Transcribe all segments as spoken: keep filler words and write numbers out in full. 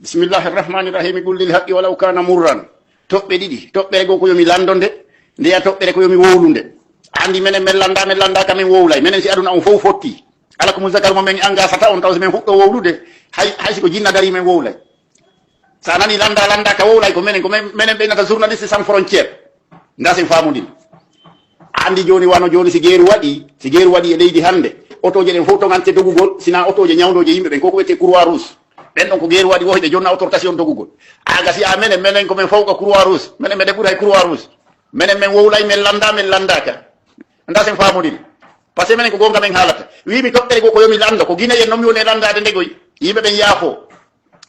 Bismillahi rahmani rahimi, qul lil haqqi walaw kana murran. Toɓɓe ɗiɗi, toɓɓere goo ko yo mi lanndo nde, ndeya toɓɓere ko yo mi wowlu nde. Anndi menen men lannda, men lannda ka men wowlay. Menen si aduna on fow fotti. Ala ko muzakar mo men angasata on taw si men fuɗɗo wowlude, hay, hay si ko jinna dari men wowlay. Sa nani lannda, lannda ka wowlay ko menen, ko men, menen ɓe innata journaliste sans frontière. Nda sen faamodin. Anndi jooni wano jooni si geeru waɗi, si geeru waɗi e leydi hannde, otooje ɗen fow toŋante dogugol, sina otooje ñawndooje yimɓe ɓen, ko ko wiyetee Croix Rouge. Ɓen ɗon ko geeru waɗi wo hiɓe jonna autorisation dogugol. Aga si a menen, menen ko men fow ko Croix Rouge, menen meɗen ɓuri hay Croix Rouge. Menen men wowlay, men lannda, men lanndaaka. Nda sen faamodin. Parce que menen ko goonga men haalata. Wiimi toɓɓere goo ko yo mi lanndo, ko Guinéen non mi woni e lanndaade nde goy. Yimɓe ɓen yaafo.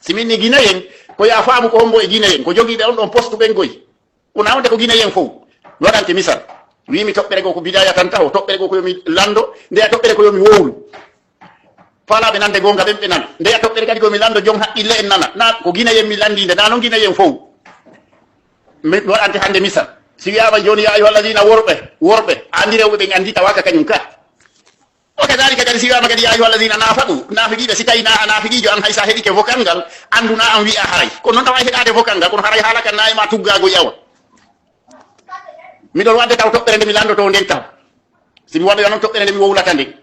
Si min ni Guinéen, ko ya faamu ko hombo e Guinéen, ko jogiiɓe on ɗon poste ɓen goy. Wona wonde ko Guinéen fow. Mi waɗante misal. Wiimi toɓɓere goo ko bidaya tan taho, toɓɓere goo ko yo mi lanndo, ndeya toɓɓere ko yo mi wowlu. Faalaaɓe nande goonga ɓen ɓe nana. Ndeya toɓɓere kadi ko yo mi lanndo, jon haqqille en nana. Na ko Guinéen mi lanndi nde, na non Guinéen fow. Mi mi waɗante hannde misal. Si wiyaama jooni, ya ayyuha alladina worɓe, worɓe, anndi rewɓe ɓen anndi tawaaka kañum ka. Wa kadalika kadi si wiyaama kadi, ya ayyuha alladina nafaqu, naafiqiiɓe, si tawi na a naafiqiijo an hay sa heɗike vocal ngal, anndu na an wi'a haray. Kono non tawa e heɗaade vocal ngal, kono haray haala kan na e ma tuggaago yawa. Miɗon waɗde taw toɓɓere nde mi lanndotoo nden taw. Si mi waɗoya noon toɓɓere nde mi wowlata nden.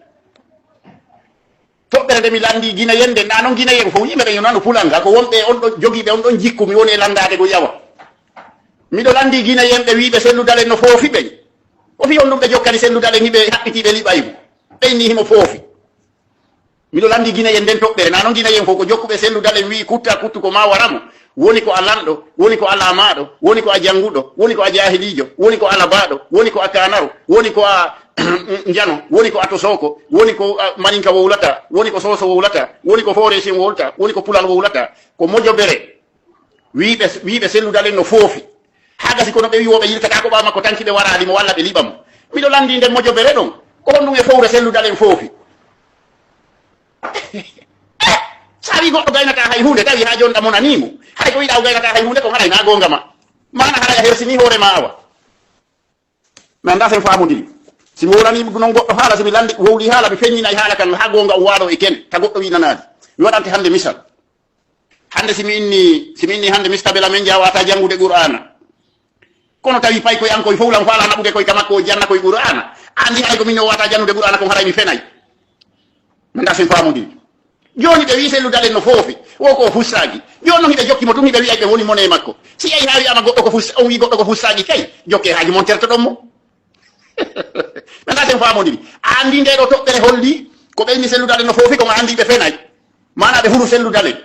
Toɓɓere nde mi lanndi Guinéen nden, na non Guinéen fow, yimɓe ɓen yo nanu pulan ngal, ko wonɓe on ɗon, jogiiɓe on ɗon jikku, mi woni e lanndaade go yawa. Miɗo lanndi Guinéen ɓe wiiɓe Sellu Dalen no foofi ɓen. Ko fii on ɗum ɓe jokkani Sellu Dalen hiɓe haɓɓitii ɓe liɓaygu. Ɓe inni himo foofi. Miɗo lanndi Guinéen nden toɓɓere, na non Guinéen fow ko jokkuɓe Sellu Dalen wi'i kutta kuttu ko ma waramo. Woni ko a lanɗo, woni ko a laamaaɗo, woni ko a jannguɗo, woni ko a jaahiliijo, woni ko a labaaɗo, woni ko a kaanaro, woni ko a njano, woni ko a tosooko, woni ko a maninka wowlata, woni ko sooso wowlata, woni ko fooreesien wowlata, woni ko pulal wowlata, ko mojobere. Wiiɓe, wiiɓe Sellu Dalen no foofi. Haa gasi kono ɓe wi'i wo ɓe yiltata ko ɓaawo makko tanki ɓe waraali mo walla ɓe liɓa mo. Miɗo lanndi nden mojobere ɗon. Ko honɗum e fowre Sellu Dalen foofi? Eh, sa wi goɗɗo gaynata hay huunde, tawi haa jooni ɗa monanii mo. Hay ko wiɗa o gaynata hay huunde, ko haray na goonga ma. Maana haray a hersinii hoore ma awa. Mi anndaa sen faamodiri. Si mi wowlanii ɗum noon goɗɗo haala, si mi lanndi, wowlii haala, mi feññinay haala kan haa goonga o waalo e ken, ta goɗɗo wi nanaali. Mi waɗante hannde misal. Hannde si mi inni, si mi inni hannde Mister Bela men jaa wata janngude Qur'aana. Kono tawi pay koye an koye fow lan faala naɓude koye ka makko o janna koye Qur'aana. A anndi haray ko min o wata jannude Qur'aana kon haray mi fenay. Mi anndaa sen faamodiri. Jooni ɓe wi'i Sellu Dalen no foofi. Wo ko o fussaaki. Jooni noon hiɓe jokki mo tun hiɓe wi'ay ɓe woni mone makko. Si yehi haa wi'aama goɗɗo ko fuss-, on wi'i goɗɗo ko fussaaki kay. Jokkee haaju mon tertoɗon mo. Mi anndaa sen faamodiri. A anndi ndee ɗoo toɓɓere holli ko ɓe inni Sellu Dalen no foofi kon a anndi ɓe fenay. Maanaa ɓe huru Sellu Dalen.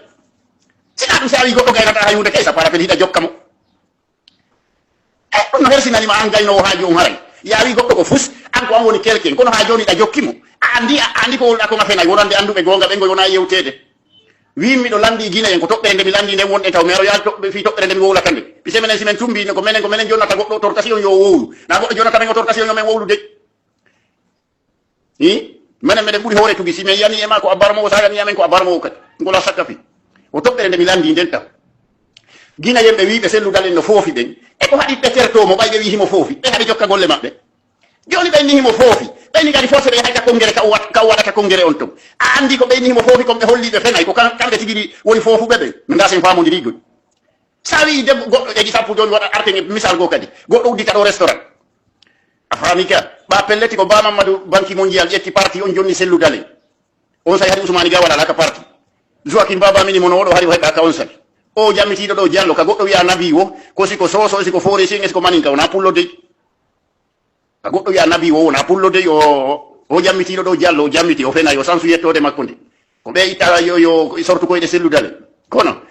Sinaa ɗum si a wi'i goɗɗo gaynata hay huunde kay sa parapel hiɗa jokka mo. E ɗum no hersinani ma an gaynoowo haaju on haray. Yaa wi goɗɗo ko fus, an ko an woni kelkel, kono haa jooni ɗa jokki mo. A anndi, a anndi ko wowluɗa ko nga fenay, wonande annduɓe goonga ɓen, ngo wona yewteede. Wiin miɗo lanndi Gine en, ko toɓɓere nde mi lanndi nden wonɗen taw, meero yaade toɓɓe fii toɓɓere nde mi wowlata nde. Pise menen si men tumbii, ko menen, ko menen jonnata goɗɗo tortasiyon yo wowlu. Na goɗɗo jonnata men o tortasiyon yo men wowlu de. Hi? Menen meɗen ɓuri hoore tugi. Si men yani e ma ko a barmo, sa yani amen ko a barmo kadi. Ngola sakka fi. O toɓɓere nde mi lanndi nden taw. Gina yemɓe wiiɓe Sellu Dalen no foofi ɓen. E ko haɗi ɓe terto mo, ɓay ɓe wi himo foofi. Ɓe haɗi jokka golle maɓɓe. Jooni ɓen ni himo foofi. Ɓen ni kadi forcé ɓe hayta konngere ka o wat-, ka o waɗata konngere on ton. A anndi ko ɓen ni himo foofi kon ɓe holli ɓe fenay. Ko kam-, kamɓe tigi ɗi woni foofuɓe ɓen. Nda sen faamondirii gol. Sa wi'i debbo goɗɗo ƴagi sappo jooni waɗa arten e misal goo kadi. Goɗɗo uddita ɗo restaurant. A faami ka? Ɓa pelleti ko Ba Mamadou Banque Mondiale ƴetti parti on jonni Sellu Dalen. On say hari Ousmane Gawal alaa ka parti. Joaquin Baba Mini mono oɗo hari o heɓa ka on sali. O jammitiiɗo ɗo Jallo ka goɗɗo wi'a Nabi wo, ko si ko Soso, si ko Foore, si ko Maninka, wona pullo dey. Ka goɗɗo wi'a Nabi wo, wona pullo dey, o, o jammitiiɗo ɗo Jallo, o jammiti, o fenay, o sansu yettoode makko nde. Ko ɓe itta yo, yo sortu koyɗe Sellu Dalen. Kono,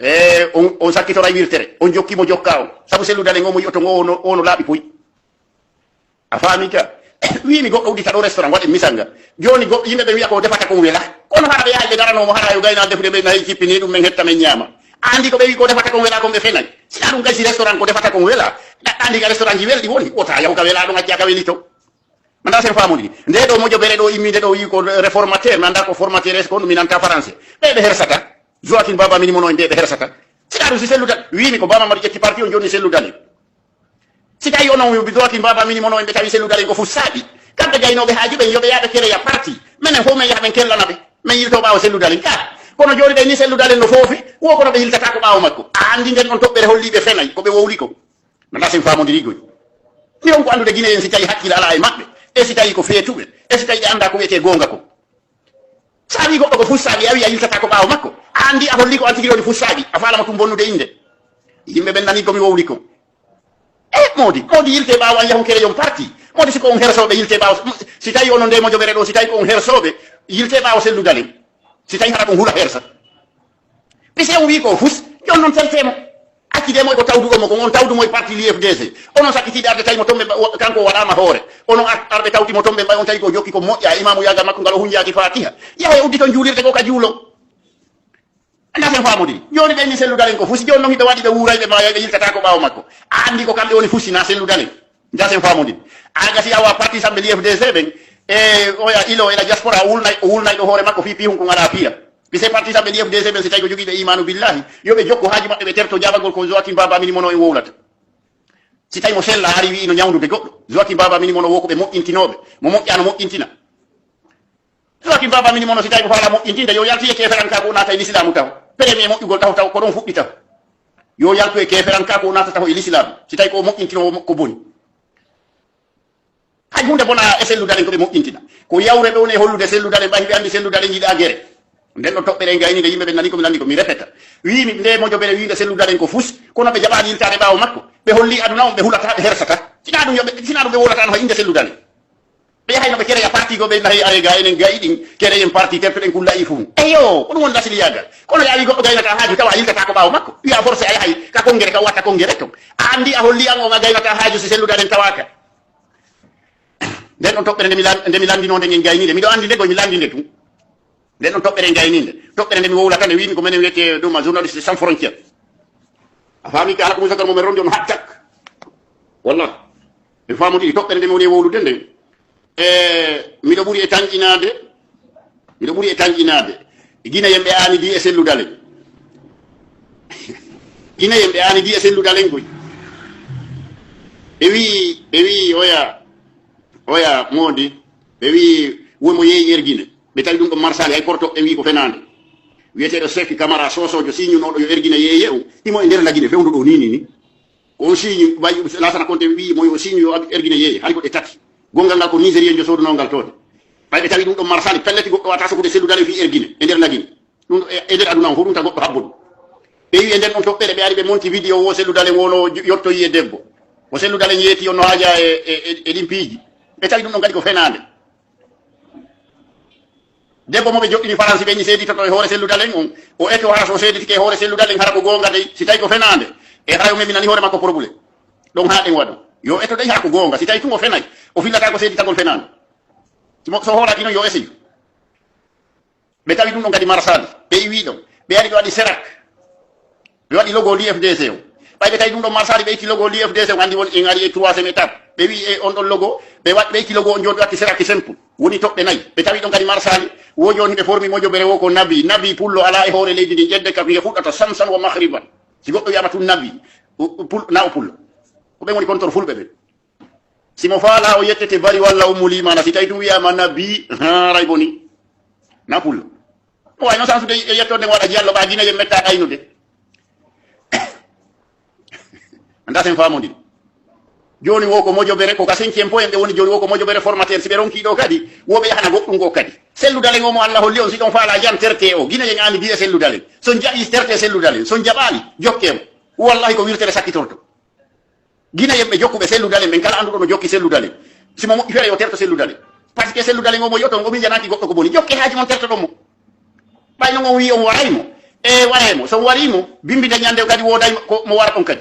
e, on, on sakkitora wirtere, on jokki mo jokka on. Sabu Sellu Dalen o mo yi'oto ngo, ono, ono laaɓi puy. A faami ka? Wiimi goɗɗo uddita ɗo restaurant, waɗi misal ngal. Jooni goɗɗo, yimɓe ɓe wi'a ko defata kon wela. Kono hara ɓe yahay ɓe darano mo, hara yo gayna defude ɓe nayi cippini ɗum men hetta men ñaama. A anndi ko ɓe wi ko defata kon wela kon ɓe fenay. Sina ɗum gasi restaurant ko defata kon wela. Ɗaɗɗa anndi ka restaurant ji welɗi woni. Wota yahu ka wela ɗon acca ka weli to. Manda sen faamodiri. Nde ɗo moƴo bere ɗo imminde ɗo wi ko réformateur, mi annda ko formateur est-ce que on ɗum mi nanta français. Ɓe ɓe hersata. Joaquin Baba Mini mono en ɓe ɓe hersata. Sina ɗum si Sellu Dal-, wiimi ko Ba Mamadou ƴetti parti on jonni Sellu Dalen. Si tawi onon wi Joaquin Baba Mini mono en ɓe tawi Sellu Dalen ko fussaaɓi. Kamɓe gaynooɓe haaju ɓen yo ɓe yaha ɓe kereya parti. Menen fof men yaha ɓen kellana ɓe. Men yilto ɓaawo Sellu Dalen ka. Kono jooni ɓe ni Sellu Dalen no foofi, wo kono ɓe yiltata ko ɓaawo makko. A anndi nden on toɓɓere holli ɓe fenay, ko ɓe wowli ko. Nana sen faamondiri goy. Ni on ko anndude Gine en si tawi hakkille alaa e maɓɓe, e si tawi ko feetuɓe, e si tawi ɓe annda ko wiyetee goonga ko. Sa wi goɗɗo ko fussaaɓi, a wi a yiltata ko ɓaawo makko. A anndi a holli ko an tigi woni fussaaɓi, a faala mo tun bonnude innde. Yimɓe ɓen nani ko mi wowli ko. E moodi, moodi yilte ɓaawo an yahun kereyon parti. Moodi si ko on hersooɓe yilte ɓaawo, si tawi onon nde mojoɓere ɗo, si tawi ko on hersooɓe, yilte ɓaawo Sellu Dalen. Si tawi hara ɗum hula hersa. Ɓe si on wi ko fus, jon non terte mo. Accide mo e ko tawduɗon mo, ko on tawdu mo e parti l'U F D C. Onon sakkitiiɓe arde tawi mo tombe, kanko o waɗaama hoore. Onon ar-, arɓe tawti mo tombe mbay on tawi ko jokki ko moƴƴa, imaamu yaagal makko ngal o hunjaaki Faatiha. Yaha e udditon juulirde ko ka juulon. Annda sen faamodiri. Jooni ɓe ni Sellu Dalen ko fusi. Jooni non hiɓe waɗi ɓe wuuray ɓe maayay ɓe yiltata ko ɓaawo makko. A anndi ko kamɓe woni fusi na Sellu Dalen. Nda sen faamodiri. A gasi awa parti samɓe l'U F D C ɓen. E oya ilo ela diaspora o wulnay, o wulnay ɗo hoore makko fii pihun ko ngala piira. Ɓe se parti samɓe l'U F D C ɓen si tawi ko jogiiɓe imaanu billahi. Yo ɓe jokku haaji maɓɓe ɓe terto jaabagol ko Joaquin Baba Minimono en wowlata. Si tawi mo sella ari wi'i no ñawndude goɗɗo. Joaquin Baba Minimono wo ko ɓe moƴƴintinooɓe. Mo moƴƴa no moƴƴintina. Joaquin Baba Minimono si tawi ko faala moƴƴintinde, yo yaltu e keeferankaaku o naata e lislaamu taho. Premier moƴƴugol taho taho, ko ɗon fuɗɗi taho. Yo yaltu e keeferankaaku o naata taho e lislaamu. Si tawi ko o moƴƴintino ko boni. Hay hunde bona e Sellu Dalen ko ɓe moƴƴintina. Ko yawre ɓe woni e hollude Sellu Dalen, ɓay ɓe anndi Sellu Dalen yiɗa gere. Nden ɗo toɓɓere e gayninde yimɓe ɓe nani ko mi nani ko mi repeta. Wiimi nde mojobere wiinde Sellu Dalen ko fus, kono ɓe jaɓaani yiltaade ɓaawo makko. Ɓe holli aduna on ɓe hulata, ɓe hersata. Sinaa ɗum yo ɓe, sinaa ɗum ɓe wowlataano hay innde Sellu Dalen. Ɓe yahay no ɓe kereya parti goo, ɓe nahi are ga enen gayi ɗin, kereyen parti tertuɗen kullayi fuu. Eyo, ko ɗum woni lasiliyaagal. Kono yaa wi goɗɗo gaynata haaju tawa a yiltata ko ɓaawo makko. Wiya forcé a yahay ka kongere ka watta kongere ton. A anndi a holli an on a gaynata haaju si Sellu Dalen tawaaka. Nden ɗon toɓɓere nde mi lan-, nde mi lanndinoo nde ngen gaynii nde. Miɗo anndi nde goy mi lanndi nde tun. Nden ɗon toɓɓere gaynii nde. Toɓɓere nde mi wowlata nde wiimi ko menen wiyetee ɗum a journaliste sans frontière. A faami ka ala ko Moussa Kane mo men rondi on hattak. Wallah. Mi faamodiri toɓɓere nde mi woni e wowlude nden. E, miɗo ɓuri e tanƴinaade, miɗo ɓuri e tanƴinaade. Gine yimɓe aanidi e Sellu Dalen. Gine yimɓe aanidi e Sellu Dalen koy. Ɓe wi'i, ɓe wi'i oya, oya moodi. Ɓe wi'i won mo yeeyi er Gine. Ɓe tawi ɗum ɗo Marsali hay korto ɓe wi'i ko fenaande. Wiyeteeɗo Seck Camara Sosojo siñunooɗo yo er Gine yeeye o. Imo e nder Lagine fewndo ɗo ni ni ni. Ko on siñi, wayi, Laasana Konte wi'i mo yo siñu yo Abib Ergine yeeye, hari ko ɗe tati. Gongal ngal ko Nigérienjo soodunoo ngal toon. Ɓay ɓe tawi ɗum ɗon Marsali, pelleti goɗɗo wata sokude Sellu Dalen fii Ergine, e nder Lagine. Ɗum ɗo e, e nder aduna on fof ɗum tan goɗɗo habbo ɗum. Ɓe wi'i e nder ɗon toɓɓere ɓe ari ɓe monti vidéo wo Sellu Dalen wono yottoyi e debbo. Ko Sellu Dalen yeeti on no haaja e, e, e, e ɗin piiji. Ɓe tawi ɗum ɗon kadi ko fenaande. Debbo mo ɓe joɗɗini Faransi ɓe ni seeditoto e hoore Sellu Dalen on, o eto haa so seeditike e hoore Sellu Dalen hara ko goonga dey, si tawi ko fenaande, e hara o meminani hoore makko problème. Ɗon haa ɗen waɗo. Yo eto dey haa ko goonga, si tawi tun o fenay, o fillata ko seeditagol fenaande. Si mo, so hoolaki non yo essayu. Ɓe tawi ɗum ɗon kadi Marsali, ɓe iwi ɗon, ɓe ari ɓe waɗi serak. Ɓe waɗi logo l'U F D C o. Ɓay ɓe tawi ɗum ɗon Marsali, ɓe itti logo l'U F D C o, anndi won en ari e troisième étape. Ɓe wi'i e on ɗon logo, ɓe waɗ-, ɓe itti logo on jooni ɓe watti serak simple. Woni toɓɓe nayi. Ɓe tawi ɗon kadi Marsali, wo jooni ɓe formi mojobere wo ko Nabi, Nabi pullo alaa e hoore leydi ndi, ƴedde kam hiya fuɗɗata sansan wa mahriban. Si goɗɗo wi'ama tun Nabi, u-, u-, pul-, na o pullo. Ko ɓen woni kontor fulɓe ɓen. Si mo faala o yettete Bari walla Ummu Limaana, si tawi tun wi'ama Nabi, haa, ray boni. Na pullo. Mo wawi noon sansude e yettoode mo waɗa jiyallo ɓa Gine yen metta ɗaynude. Anda sen faamodiri. Jooni wo ko mojobere, ko ka cinquième point ɓe woni jooni wo ko mojobere formateur. Si ɓe ronki ɗo kadi, wo ɓe yahana goɗɗum goo kadi. Sellu Dalen o mo Allah holli on, si ɗon faala jan terte o. Gine yen aani diye Sellu Dalen. So on jaɓi terte Sellu Dalen. So on jaɓaali, jokke mo. Wallahi ko wirtere sakkitorto. Gine yimɓe jokkuɓe Sellu Dalen ɓen, kala annduɗo no jokki Sellu Dalen, si mo moƴƴi feere yo terto Sellu Dalen. Parce que Sellu Dalen o mo yi'oton, o miijanaaki goɗɗo ko boni. Jokke haaji mon, tertoɗon mo. Ɓay non on wi'i on waray mo. E waree mo. So on warii mo, bimbi nden ñannde kadi wooday ko mo wara ɗon kadi.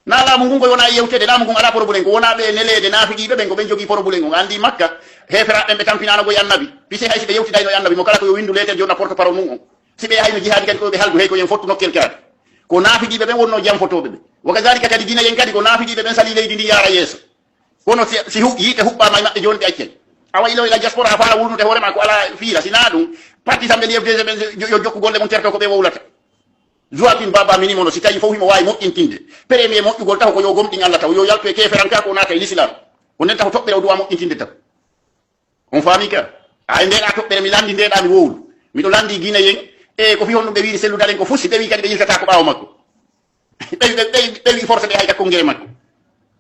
Na laamu ngun ko wona e yewtede, laamu ngun alaa problème. Ko wona ɓe neleede naafiqiiɓe ɓen, ko ɓen jogii problème on. A anndi Makka, heeferaaɓe ɓen ɓe tampinaano goy Annabi. Pise hay si ɓe yewtidayno e Annabi, mo kala ko yo winndu leeter jonna porte-parole mum on. Si ɓe yahayno jihaadi kadi ko yo ɓe haldu, hey ko yen fottu nokkel kaari. Ko naafiqiiɓe ɓen wonnoo janfotooɓe ɓen. Wa kadhalika kadi Gine yen kadi ko naafiqiiɓe ɓen salii leydi ndin yaara yeeso. Kono si, si hu-, yiite huɓɓaama e maɓɓe jooni ɓe accay. Awa ilo ila diaspora faala wulnude hoore maa ko alaa fiila. Si naa ɗum, parti samɓe l'U F D C ɓen yo, yo jokku golle mum terto ko ɓe wowlata. Joaquin Baba Minimono si tawi fof himo waawi moƴƴintinde. Premier moƴƴugol taw ko yo gomɗin Allah taw, yo yaltu e keeferankaaku o naata e l'islam. Ko nden taw toɓɓere o duwa moƴƴintinde taw. On faami ka? Ay, ndeeɗaa toɓɓere mi lanndi, ndeeɗaa mi wowlu. Miɗo lanndi Guinéen, e ko fi honɗum ɓe wiiri Cellou Dalein ko fusi, ɓe wii kadi ɓe yiltataa ko ɓaawo makko. Ɓe, ɓe, ɓe, ɓe wii forcé ɓe hay ka konngere makko.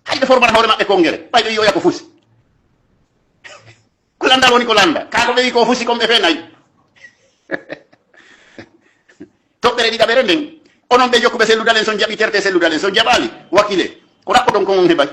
Hay ɓe formana hoore maɓɓe konngere, ɓay ɓe wii oya ko fusi. Ko lanndal woni ko lannda. Kaa ko ɓe wii ko fusi kon ɓe feenay. Toɓɓere ɗiɗaɓere nden, onon ɓe jokkuɓe Cellou Dalein, son jaɓi certe Cellou Dalein, son jaɓaali, wakile, ko ɗaɓɓoɗon kon on heɓay.